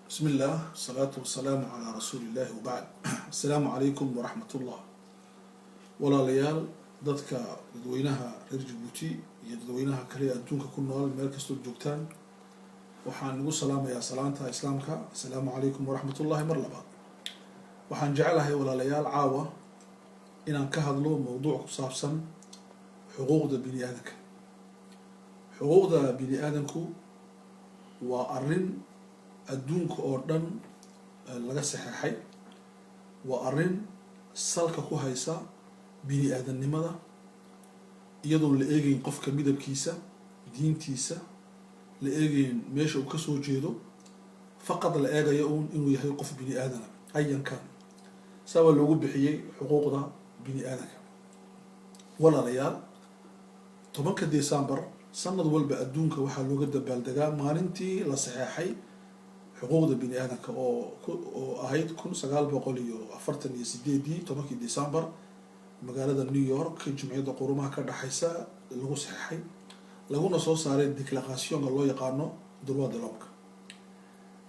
Bismi illah, asalaatu wasalaamu calaa rasuuli illahi, wabacd. Assalaamu calaykum waraxmat ullah. Walaalayaal, dadka dadweynaha reer Jabuuti iyo dadweynaha kale ee adduunka ku nool, meel kastood joogtaan, waxaan igu salaamayaa salaanta Islaamka: assalaamu calaykum waraxmat ullahi. Mar labaad waxaan jeclahay, walaalayaal, caawa inaan ka hadlo mowduuc ku saabsan xuquuqda bini aadanka. Xuquuqda bini aadanku waa arrin adduunka oo dhan laga saxeexay, waa arrin salka ku haysa bini aadannimada, iyadoon la eegeyn qofka midabkiisa, diintiisa, la eegeyn meesha uu kasoo jeedo, faqad la eegayo uun inuu yahay qof bini aadana ayankan. Saabaa loogu bixiyey xuquuqda bini aadanka. Walaalayaal, 10-ka December sanad walba adduunka waxaa looga dabaaldegaa maalintii la saxeexay xuquuqda bini aadanka, oo ahayd 1948-dii, 10-kii December, magaalada New York, Jumciyadda Qurumaha ka dhexaysa lagu saxeexay, laguna soo saaray déclaration-ka loo yaqaano droit de l'homme.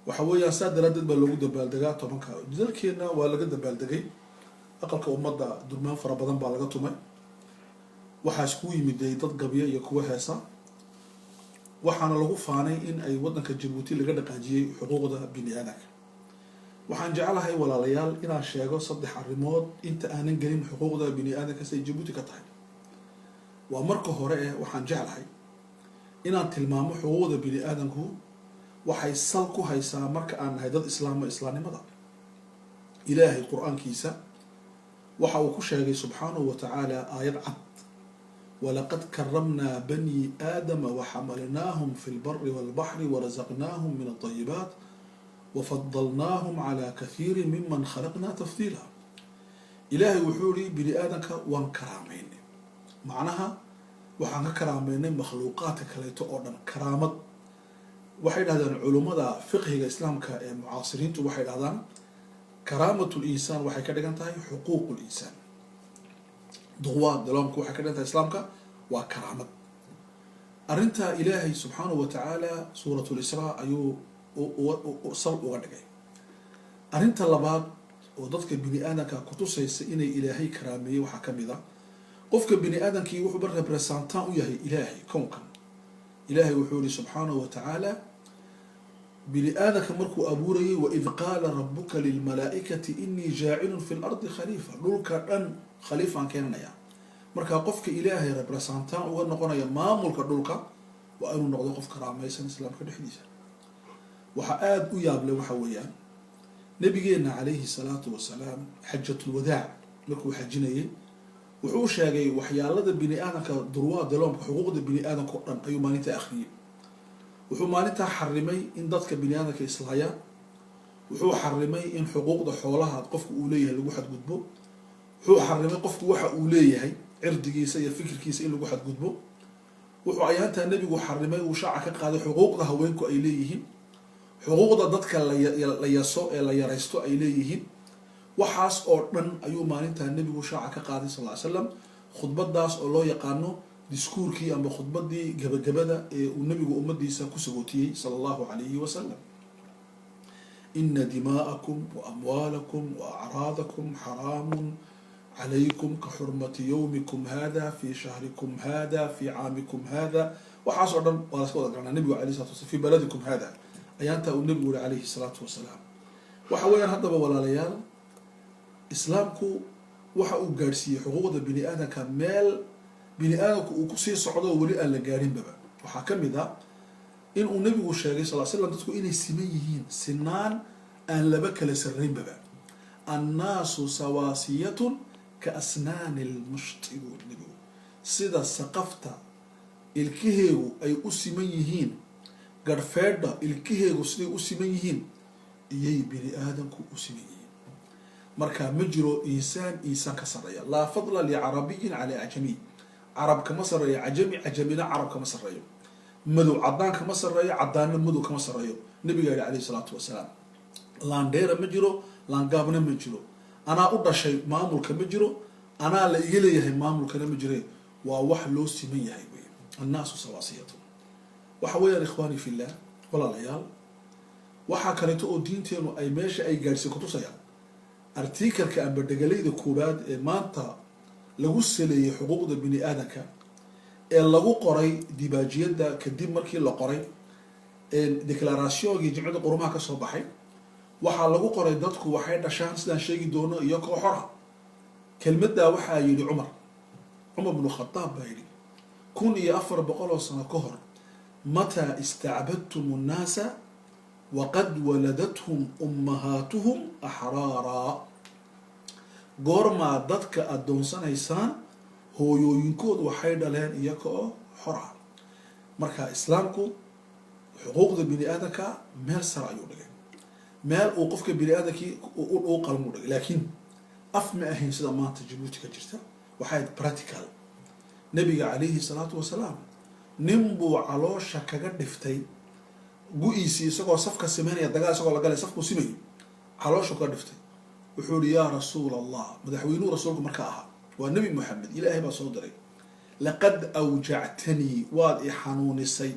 Waxa weeyaan, saa daraadeed baa loogu dabaaldegaa 10-ka. Dalkeena waa laga dabaaldegay, Aqalka Ummadda durmaan fara badan baa laga tumay. Waxaa iskugu yimiday dad gabya iyo kuwa heesa, waxaana lagu faanay in ay waddanka Jabuuti laga dhaqaajiyey xuquuqda bini aadanka. Waxaan jeclahay, walaalayaal, inaan sheego saddex arrimood inta aanan gelin xuquuqda bini aadanka siay Jabuuti ka tahay. Waa marka hore eh, waxaan jeclahay inaan tilmaamo xuquuqda bini aadanku waxay sal ku haysaa, marka aan nahay dad Islaamo, islaamnimada. Ilaahay Qur-aankiisa waxa uu ku sheegay subxaanahu wa tacaala aayad cad: "Walaqad karamnaa bani aadama waxamalnaahum fi lbari walbaxri warazaqnaahum min alطayibaat wafadalnaahum calى kathiiri miman khalaqna tafdiila." Ilaahay wuxuu yihi: bini aadanka waan karaameynay. Macnaha, waxaan ka karaameynay makhluuqaadka kaleeto oo dhan. Karaamad waxay dhahdaan culummada fiqhiga Islaamka ee mucaasiriintu, waxay dhahdaan karaamat linsaan waxay ka dhigan tahay xuquuq linsaan. Droit de l'homme-ku waxay ka dhigan tahay Islaamka waa karaamad. Arrintaa Ilaahay subxaanahu wa tacaala Suurat Lisraa ayuu sal uga dhigay. Arrinta labaad oo dadka bini aadamka kutusaysa inay Ilaahay karaameeyey waxaa ka mid a, qofka bini aadamkii wuxuuba représentant u yahay Ilaahay kownkan. Ilaahay wuxuu yihi subxaanahu wa tacaala bini aadamka markuu abuurayay: "Waid qaala rabuka lilmalaa'ikati inii jaacilun fi lardi khaliifa." Dhulka dhan khaliifaan keenanaya. Markaa qofka Ilaahay représentant uga noqonaya maamulka dhulka waa inuu noqdo qof karaamaysan Islaamka dhexdiisa. Waxaa aada u yaable waxa weeyaan, nabigeena calayhi salaatu wasalaam xajatulwadaac markuu xajinayay, wuxuu sheegay waxyaalada bini aadamka, droit de l'homme-ka, xuquuqda bini aadamka o dhan ayuu maalintaa akhriyey. Wuxuu maalintaa xarimay in dadka bini aadamka islaayaan. Wuxuu xarimay in xuquuqda xoolaha qofku uu leeyahay lagu xadgudbo. Wuxuu xarimay qofku waxa uu leeyahay, cirdigiisa iyo fikirkiisa, in lagu xadgudbo. Wuxuu ayaantaa nebigu xarimay, uu shaaca ka qaaday xuquuqda haweenku ay leeyihiin, xuquuqda dadka la yaso ee la yaraysto ay leeyihiin. Waxaas oo dhan ayuu maalintaa nebigu shaaca ka qaaday sal ly slam, khudbadaas oo loo yaqaano diskuurkii ama khudbadii gabagabada ee uu nebigu ummadiisa ku sagootiyey sala allahu alayhi wasalam: "Ina dimaa'akum wa amwaalakum wa acraadakum xaraamun calaykum ka xurmati yowmikum hada fi shahrikum hada fi caamikum hada." Waxaas oo dhan waa laska wada garanaa. Nebigu alayh salatu waslam "fi baladikum hada" ayaantaa uu nebigu yihi calayhi salaatu wasalaam. Waxa weeyaan haddaba, walaalayaal, Islaamku waxa uu gaadhsiiyey xuquuqda bini aadamka meel bini aadamku uu kusii socdo weli aan la gaadhinbaba. Waxaa ka mid ah in uu nebigu sheegay sal slam dadku inay siman yihiin, sinaan aan laba kala sarraynbaba. "Annaasu sawaasiyatun ka asnaani lmushti," buu nebigu. Sida saqafta ilkaheegu ay u siman yihiin, garhfeedha ilkaheegu siday u siman yihiin, iyay bini aadamku u siman yihiin. Marka ma jiro insaan insaan ka sarreeya. Laa fadla licarabiyin calaa acjamiy. Carab kama sarreeyo cajami, cajamina carab kama sarreeyo. Madow caddaan kama sarreeyo, caddaanna madow kama sarreeyo. Nabiga yihi calayhi salaatu wasalaam: laandheera ma jiro, laangaabna ma jiro. Anaa u dhashay maamulka ma jiro, anaa la iga leeyahay maamulkana ma jire. Waa wax loo siman yahay wey. Annaasu sawaasiyatu. Waxa weeyaan, ikhwaani fillah, walaalayaal, Waxaa kaleeto oo diinteenu ay meesha ay gaadhsiy kutusayaan article-ka amba dhegalayda koowaad ee maanta lagu saleeyey xuquuqda bini aadanka ee lagu qoray dibaajiyadda kadib markii la qoray déclaration-gii Jimciyadda Qurumaha ka soo baxay. Waxaa lagu qoray dadku waxay dhashaan, sidaan sheegi doono, iyagoo xora. Kelmaddaa waxaa yidhi Cumar bnu Khadaab baa yidhi 1400 oo sano ka hor: "متى استعبدتم الناس وقد ولدتهم أمهاتهم أحرارا." Goormaa dadka addoonsanaysaan, hooyooyinkood waxay dhaleen iyaga oo xor ah? Marka Islaamku xuquuqda bini aadamka meel sare ayuu dhigay, meel uu qofka bini aadamkii u qalmuu dhigay. Laakiin af ma ahayn sida maanta Jabuuti ka jirta, waxay ahayd practical. Nabiga calayhi salaatu wasalaam nin buu caloosha kaga dhiftay gu-iisii isagoo safka simaynaya, dagaal isagoo la galay, safkuu simayay, caloosha kaga dhiftay. Wuxuu yihi: "Yaa rasuul Allah." Madaxweynuhu rasuulku marka ahaa waa Nebi Moxamed, Ilaahay baa soo diray. "لقد أوجعتني," waad i xanuunisay.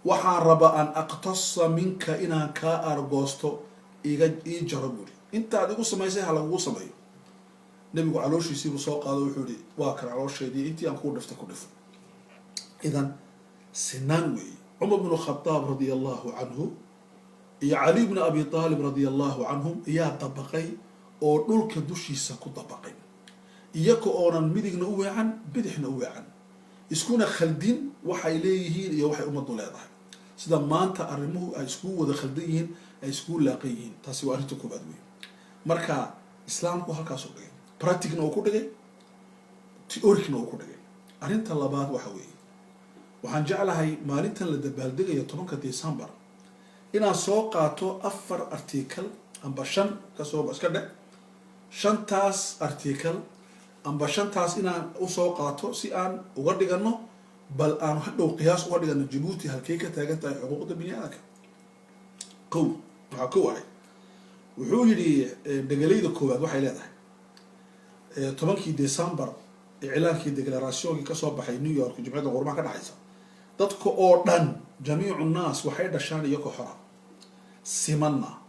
"Waxaan rabaa أن أقتص منك," inaan kaa argoosto, iga ii jaro, buuri. "Intaad igu samaysay ha lagugu sameeyo." Nebigu calooshiisiibuu soo qaado, wuxuu yihi: "Waa kan caloosheedii, intii aan kuu dhiftay ku dhifo." Idan sinaan weeye. Cumar bnu Khadaab radia allahu canhu iyo Cali bnu Abi Aalib radia allahu canhum ayaa dabaqay oo dhulka dushiisa ku dabaqay, iyaga oonan midigna u weecan, bidixna u weecan, iskuna khaldin waxay leeyihiin iyo waxay ummaddu leedahay, sida maanta arrimuhu ay iskugu wada khaldan yihiin, ay iskugu laaqan yihiin. Taasi waa arrinta koobaad wey. Marka Islaamku halkaasuu dhigay, practice-na uu ku dhigay, theoric-na uu ku dhigay. Arrinta labaad waxa weeye, waxaan jeclahay maalintan la dabaaldegayo 10-ka December inaan soo qaato afar article amba shan, kasoo iska dhe, shantaas article amba shantaas inaan usoo qaato si aan uga dhigano, bal aan hadhow qiyaas uga dhigano Jabuuti halkay ka taagan tahay xuquuqda bini aadamka. Kow, waxaa kow ahay, wuxuu yidhi dhegalayda koowaad waxay leedahay 10-kii December iclaankii declaration-kii kasoo baxay New York, Jumciyadda Qurumaha ka dhexaysa, dadka oo dhan, جميع الناس, waxay dhashaan iyagoo xora, simanna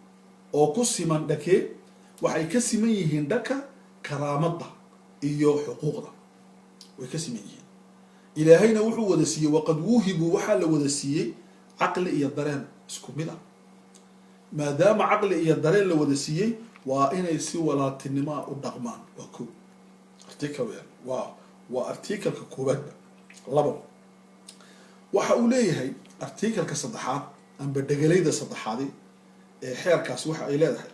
oo ku siman dhakee. Waxay ka siman yihiin dhaka karaamadda iyo xuquuqda way ka siman yihiin. Ilaahayna wuxuu wada siiyey, وقد وهبوا, waxaa la wada siiyey caqli iyo dareen isku mid ah. Maadaama caqli iyo dareen la wada siiyey, waa inay si walaaltinimoa u dhaqmaan. Waa ko article weyaan, waa article-ka koowaadba. Labo, waxa uu leeyahay article-ka saddexaad amba dhegalayda saddexaadi ee xeerkaasi waxa ay leedahay: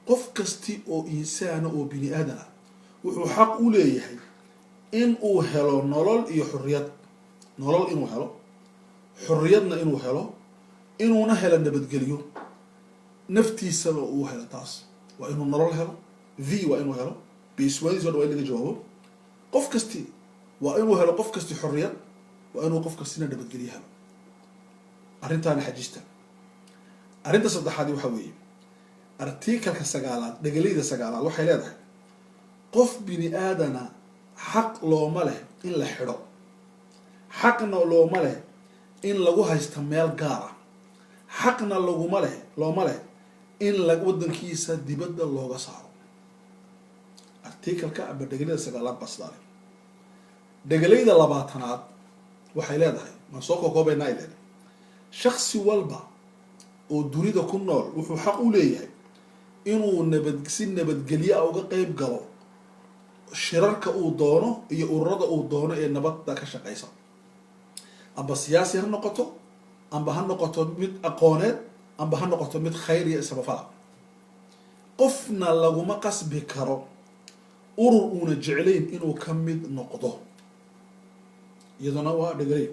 qof kasti oo insaana oo bini aadan ah wuxuu xaq u leeyahay in uu helo nolol iyo xorriyad. Nolol inuu helo, xorriyadna inuu helo, inuuna helo nabadgelyo, naftiisana uu helo. Taas waa inuu nolol helo, v waa inuu helo, besoin-diis o dhan waa in laga jawaabo. Qof kasti waa inuu helo, qof kasti xorriyad waa inuu, qof kastina nabadgelyo helo. Arrintaana xajista. Arrinta saddexaadi waxaa weeye article-ka sagaalaad, dhegalayda sagaalaad waxay leedahay: qof bini aadana xaq looma leh in la xidho, xaqna looma leh in lagu haysto meel gaar ah, xaqna laguma leh, looma leh in la waddankiisa dibadda looga saaro. Article-ka amba dhegalayda sagaalaad baa sidaa leh. Dhegalayda 20-aad waxay leedahay, waan soo kokoobaynaa ilen, shaksi walba oo dunida ku nool wuxuu xaq u leeyahay inuu nabad si nabadgelyo ah uga qeyb galo shirarka uu doono iyo ururada uu doono ee nabadda ka shaqeysa, amba siyaasi ha noqoto, amba ha noqoto mid aqooneed, amba ha noqoto mid khayr iyo isabafala. Qofna laguma qasbi karo urur uuna jeclayn inuu ka mid noqdo. Iyaduna waa dhegaley.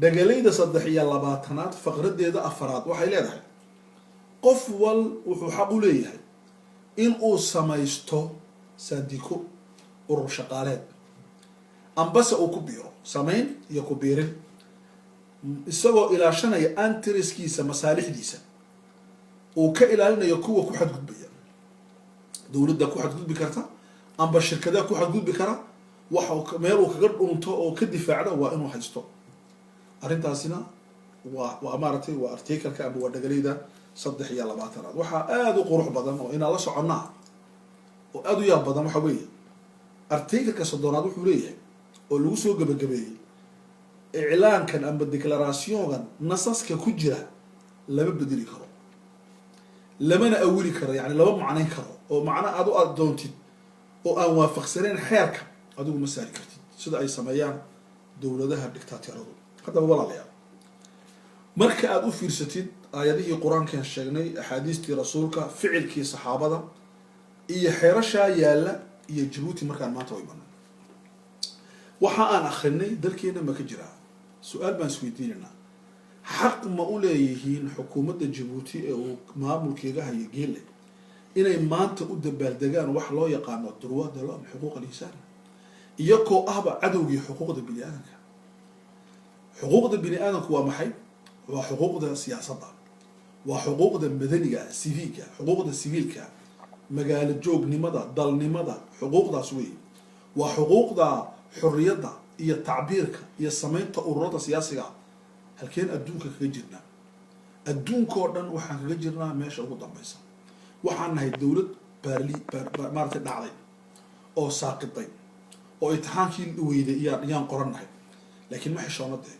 Dhegalayda 23-aad faqradeeda afaraad waxay leedahay: qof wal wuxuu xaq u leeyahay in uu samaysto syndicat, urur shaqaaleed, ambase uu ku biiro, samayn iyo ku biirin, isagoo ilaashanaya intérêt-kiisa, masaalixdiisa uu ka ilaalinayo kuwa ku xadgudbaya, dowladda ku xadgudbi karta amba shirkadaha ku xadgudbi kara. Waxa meel uu kaga dhunto oo ka difaacda waa inuu haysto. Arrintaasina Waa maaragtay, waa articleka ama waa dhegaleyda 23aad. Waxaa aada u qurux badan oo inaan la soconnaa oo aada u yaab badan waxa weeye, articleka 30aad wuxuu leeyahay oo lagu soo gebagabeeyey iclaankan ama déclarationkan: nasaska ku jira lama bedeli karo, lamana awili karo, yani lama macnayn karo, oo macno aad u adoontid oo aan waafaqsanayn xeerka adigu ma saari kartid, sida ay sameeyaan dowladaha dictateeradu. Haddaba walaalayaal, marka aada u fiirsatid aayadihii Qur-aankan sheegnay, axaadiistii Rasuulka, ficilkii saxaabada iyo xeerashaa yaalla iyo Jabuuti markaan maanta u imano, waxa aan akrinay dalkeena ma ka jiraa? Su-aal baan isweydiinaynaa: xaq ma u leeyihiin xukuumadda Jabuuti ee uu maamulkeega hayo Geele inay maanta u dabaaldegaan wax loo yaqaano droit de l'homme, xuquuq al-insaan, iyagoo ahba cadowgii xuquuqda bini aadamka? Xuquuqda bini aadamku waa maxay? Waa xuquuqda siyaasadda, waa xuquuqda madaniga, civique-ga, xuquuqda siviilka, magaalo joognimada, dalnimada, xuquuqdaas wey. Waa xuquuqda xorriyadda iyo tacbiirka iyo samaynta ururada siyaasiga. Halkeen adduunka kaga jirnaa? Adduunkoo dhan waxaan kaga jirnaa meesha ugu dambaysa. Waxaan nahay dowlad baarli maaragtay dhacday oo saaqiday oo imtixaankii weyday iyaan qoran nahay, laakiin ma xishoono dee.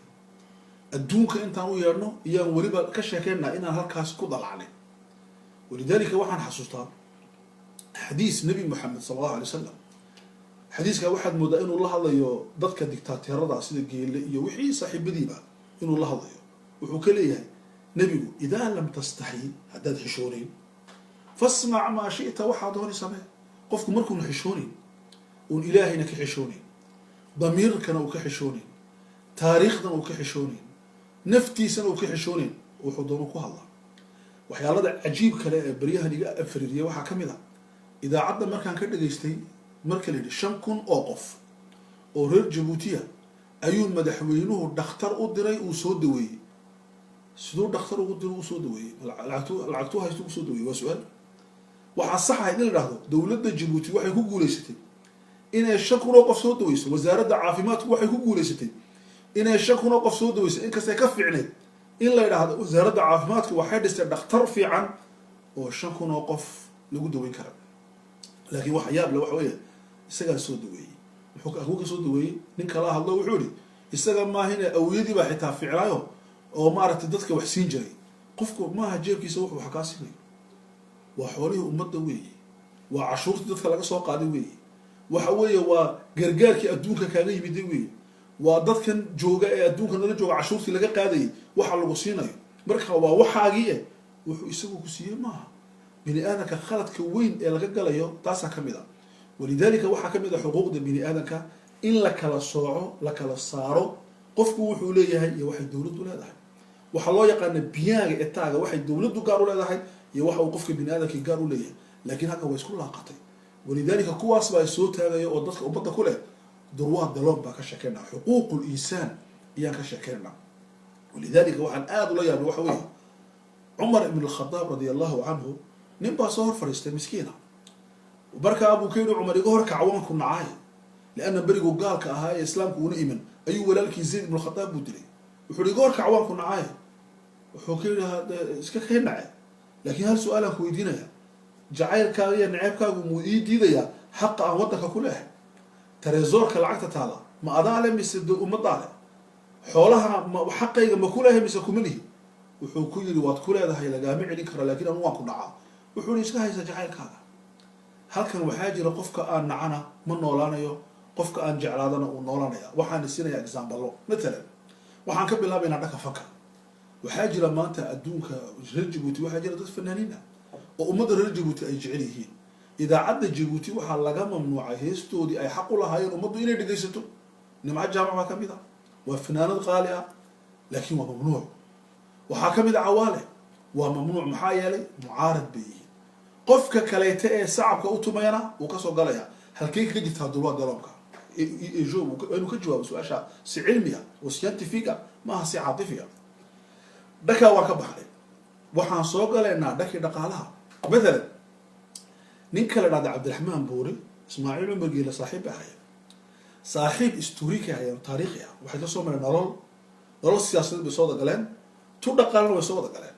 Adduunka intaan u yeedhno iyaan weliba ka sheekeynaa inaan halkaas ku dalacnay. Walidaalika waxaan xasuustaa xadiis Nebi Moxamed sala Allahu alay wasalam. Xadiiskaa waxaad moodaa inuu la hadlayo dadka dictateerada sida Geele iyo wixii saaxiibadiiba inuu la hadlayo. Wuxuu ka leeyahay Nebigu: "إذا لم تستح", haddaad xishoonayn, "فاصنع ما شئت", waxaa dooni samee. Qofku markuuna xishoonayn, uun Ilaahayna ka xishoonayn, damiirkana uu ka xishoonayn, taariikhdana uu ka xishoonayn, naftiisana uu ka xishoonayn, wuxuu doono ku hadlaa. Waxyaalada cajiib kale ee baryahan iga afariiriyay waxaa ka mid a idaacadda markaan ka dhagaystay marka la yidhi 5000 oo qof oo reer Jabuutiya ayuu madaxweynuhu dhakhtar u diray, uu soo daweeyey. Siduu dhakhtar ugu diro, uu soo daweeyey? Lacagtuu haysto ugu soo daweeyey? Waa su-aal. Waxaa sax ahayd in la dhahdo dowladda Jabuuti waxay ku guuleysatay inay 5000 oo qof soo daweyso, wasaaradda caafimaadku waxay ku guuleysatay inay 5000 oo qof soo daweyso, inkastay ka fiicneyd in la yidhaahdo wasaaradda caafimaadku waxay dhistay dhakhtar fiican oo 5000 oo qof lagu daweyn kara. Laakiin waxa yaab le waxa weeye, isagaa soo daweeyey. Muxuu akuu ka soo daweeyey? Nin kala hadlo wuxuu yihi isaga maahine, awiyadii baa xitaa fiicnaayo oo maaragtay dadka wax siin jiray. Qofku maaha jeebkiisa wuxuu wax kaa siinayo, waa xoolihii ummadda weeye, waa cashuurtii dadka laga soo qaaday weeye, waxa weeye waa gargaarkii adduunka kaaga yimiday weeye, waa dadkan jooga ee adduunka nala jooga cashuurtii laga qaadayay waxa lagu siinayo. Marka waa waxaagii eh, wuxuu isagu ku siiyey maaha. Bini aadamka khaladka weyn ee laga galayo taasaa ka mid a. Walidaalika waxaa ka mid a xuquuqda bini aadamka in la kala sooco, la kala saaro qofku wuxuu leeyahay iyo waxay dowladdu leedahay. Waxaa loo yaqaana bien-ga État-ga, waxay dowladdu gaar u leedahay iyo waxa uu qofka bini aadamkii gaar u leeyahay. Laakiin halkan waa isku laaqatay. Walidaalika kuwaas baa soo taagaya oo dadka ummadda ku leh droit de l'homme baa ka sheekeynaa, xuquuqul insaan ayaan ka sheekeynaa. Walidaalika waxaan aada ula yaabay waxa weeye, Cumar ibn Alkhadaab radia Allahu canhu nin baa soo hor fadhiistay miskiina. Markaa buu ka yidhi Cumar: "Iga hor kac, waan ku nacay." Lianna berigu gaalka ahaa ee Islaamku una iman ayuu walaalkii Zayd ibn Khadaab buu dilay. Wuxuu ihi: "Iga hor kac, waan ku nacay." Wuxuu ka yidhi: "Iska kay nace, laakiin hal su-aalaan ku weydiinaya: jacaylkaaga iyo naceebkaagu muu ii diidayaa xaqa aan waddanka ku leehay? Trésor-ka lacagta taala ma adaa le mise ummaddaa le? Xoolaha ma xaqayga ma ku leehay mise kuma lihi?" Wuxuu ku yidhi: "Waad ku leedahay, lagaama celin karo, laakiin anu waan ku dhacaa." Wuxuu yihi: "Iska haysa jacaylkaaga." Halkan waxaa jira qofka aan nacana ma noolaanayo, qofka aan jeclaadana uu noolanaya. Waxaan isinayaa example-o. Matalan waxaan ka bilaabaynaa dhanka fanka. Waxaa jira maanta adduunka reer Jabuuti, waxaa jira dad fanaaniin ah oo ummadda reer Jabuuti ay jecel yihiin. Idaacadda Jabuuti waxaa laga mamnuucay heestoodii ay xaq u lahaayeen ummaddu inay dhegaysato. Nimco Jaamac baa ka mid ah, waa fanaanad qaali ah, laakiin waa mamnuuc. Waxaa ka mid a Cawaale, waa mamnuuc. Maxaa yeelay mucaarad bay yihiin. Qofka kaleete ee sacabka u tumayana wuu kasoo galaya. Halkey kaga jirtaa droit de l'homme-ka? Inuu ka jawaabo su-aasha si cilmi ah oo scientifique ah, maaha si caatifi ah. Dhakaa waan ka baxnay, waxaan soo galaynaa dhankii dhaqaalaha. Mathalan ninka la dhahda Cabdiraxmaan Buuri, Ismaaciil Cumar Geele saaxiib bay ahaayeen, saaxiib historique ahayeen, taariikhi ah. Waxay ka soo mareen nolol siyaasadeed bay soo dagaleen. Tu dhaqaalana way soo wada galeen.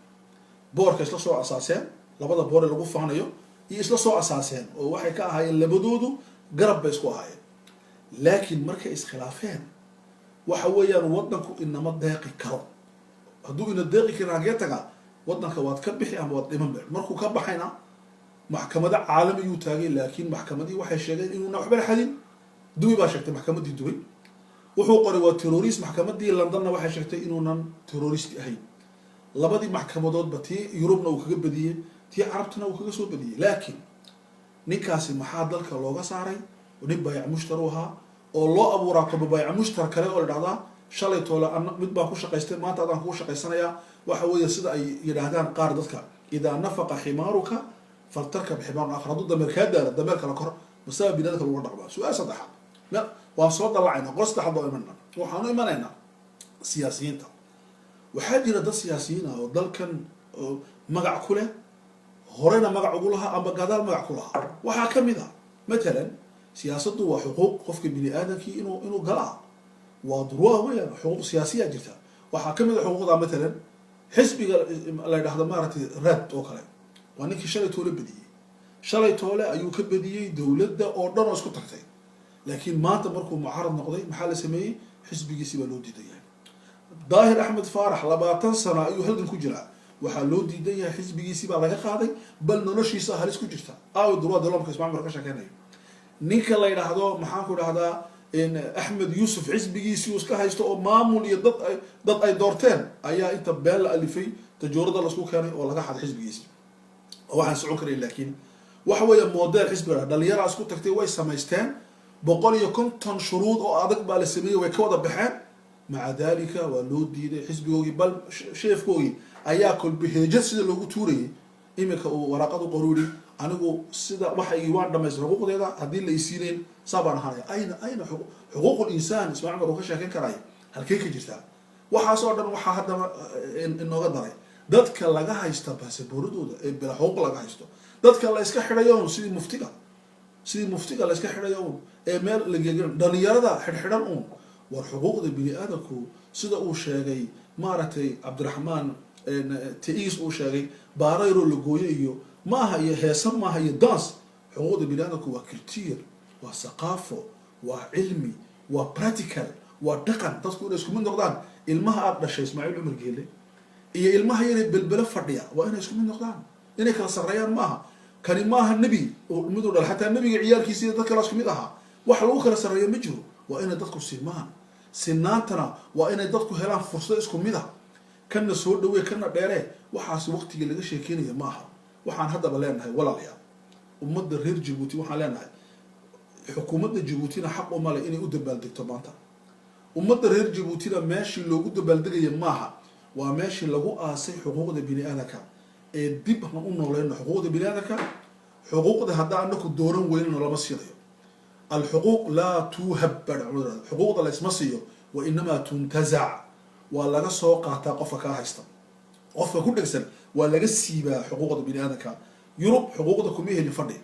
Port-ka isla soo asaaseen, labada port ee lagu faanayo iyo isla soo asaaseen, oo waxay ka ahaayeen labadoodu garab bay isku ahaayeen. Laakiin markay iskhilaafeen, waxa weeyaan waddanku inama deeqi karo. Hadduu ina deeqi karin, hagee tagaa? Waddanka waad ka bixi ama waad dhiman be. Markuu ka baxayna maxkamado caalamiyuu taagay, laakiin maxkamadii waxay sheegeen inuuna waxba la xadin. Dubay baa sheegtay, maxkamadii Dubay wuxuu qoray waa terrorist. Maxkamadii Londonna waxay sheegtay inuunan terrorist ahayn. Labadii maxkamadoodba, tii Yurubna uu kaga badiyey, tii Carabtana uu kaga soo badiyey. Laakiin ninkaasi maxaa dalka looga saaray? Nin baayac mushtar u ahaa oo loo abuuraa kolba baayac mushtar kale oo la dhahdaa shalay toole mid baan ku shaqaystay, maanta adaan kugu shaqaysanayaa. Waxa weeye sida ay yidhaahdaan qaar dadka: "إذا نفق حمارك فلتركب حمار آخر." Hadduu dameer kaa daalo, dameer kala kor. Masaa binaadamka lagu dhaqmaa? Su-aal saddexaad waan soo dallacayna. Qol saddexaad baan imanayna. Waxaanu imanaynaa siyaasiyiinta. Waxaa jira dad siyaasiyiin ah oo dalkan oo magac ku leh, horena magac ugu lahaa ama gadaal magac ku lahaa. Waxaa ka mid ah matalan, siyaasaddu waa xuquuq qofka bini aadamkii inuu galaa, waa droit weeyaan. Xuquuq siyaasiya jirta. Waxaa ka mid a xuquuqda matalan xisbiga la yidhahdo maaragtay RAD oo kale. Waa ninkii shalay toole bediyey. Shalay toole ayuu ka bediyey dowladda oo dhan oo isku tagtay. Laakiin maanta markuu mucaarad noqday, maxaa la sameeyey? Xisbigiisi baa loo diidan yahay. Daahir Axmed Faarax 20 sano ayuu halgan ku jiraa. Waxaa loo diidan yahay, xisbigiisii baa laga qaaday, bal noloshiisa halis ku jirta. Aawi droit de l'homme-ka Ismail Mar ka sheekeynayo? Ninka la yidhaahdo, maxaan ku dhahdaa, Axmed Yuusuf, xisbigiisii uu iska haysto oo maamul iyo dad ay doorteen ayaa inta been la alifay, tajoorada lasku keenay oo laga xaday xisbigiisi. Oo waxaan socon karayn. Laakiin waxa weeye model xisbiga dhalinyaraa isku tagtay way samaysteen. 150 shuruud oo adag baa la sameeyey, way ka wada baxeen. Maca dalika waa loo diiday xisbigoogii, bal chef-koogii ayaa kolbaheejad sida loogu tuurayay. Iminka uu waraaqadu qoru yidhi: "Anigu sida waxaygii waan dhamaystay, xuquuqdeeda haddii la isiinayn saa baan ahaanaya." Ayna حقوق الإنسان Ismail Cumar uu ka sheekeyn karaya halkey ka jirtaa? Waxaas oo dhan waxaa haddaba inooga daray dadka laga haysta baasaboorradooda ee bila xuquuq laga haysto, dadka la iska xidhayo un sidii muftiga la iska xidhayo un ee meel lageegin, dhalinyarada xidhxidhan uun. War xuquuqda bini aadamku, sida uu sheegay maaragtay Cabdiraxmaan Tais uu sheegay, baarayroo la gooyo iyo maaha, iyo heesa maaha, iyo dance. Xuquuqda bini aadamku waa culture, waa saqaafo, waa cilmi, waa practical, waa dhaqan. Dadku inay isku mid noqdaan, ilmaha aada dhashay Ismaaciil Cumar Geele iyo ilmaha yaray Belbele fadhiya waa inay isku mid noqdaan. Inay kala sarreeyaan maaha. Kani maaha nebi miduu dhal, xataa nebiga ciyaalkiisa iyo dad kale isku mid ahaa. Wax lagu kala sarreeyo ma jiro. Waa inay dadku simaan. Sinaantana waa inay dadku helaan fursado isku mid ah. Kana soo dhawey, kana dheeree, waxaas waqtigii laga sheekeynaya maaha. Waxaan haddaba leenahay, walaalayaal, ummadda reer Jabuuti waxaan leenahay, xukuumadda Jabuutina xaq uma leh inay u dabaaldegto maanta. Ummadda reer Jabuutina meeshii loogu dabaaldegaya maaha. Waa meeshii lagu aasay xuquuqda bini aadamka ee dib han u nooleyno xuquuqda bini aadamka. Xuquuqda haddaa anaku dooran weynano lama siinayo. الحقوق لا توهب baa xuquuqda laysma siiyo، وإنما تنتزع. Waa laga soo qaataa qofka kaa haysta, qofka ku dhegsan waa laga siibaa xuquuqda bini aadamka. Yurub xuquuqda kuma helin fadhi,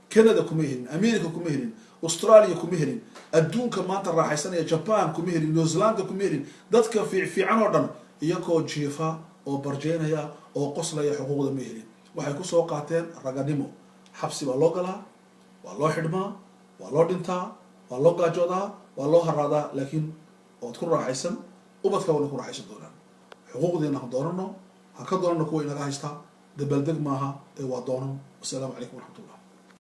Canada kuma helin, America kuma helin, Australia kuma helin, adduunka maanta raaxaysanaya, Japan kuma helin, New Zealand kuma helin. Dadka fiican oo dhan iyagoo jiifa oo barjeynaya oo qoslaya xuquuqda ma helin. Waxay kusoo qaateen raganimo. Xabsi baa loo galaa, waa loo xidhmaa, waa loo dhintaa, waa loo gaajoodaa, waa loo haraadaa, laakiin waad ku raaxaysan, ubadka wana ku raaxaysan doonaan. Xuquuqdeena ha doonano, ha ka doonano kuwa inaga haysta. Dabaaldeg maaha ee waa doonan. Wasalaamu calaykum waraxmat ullah.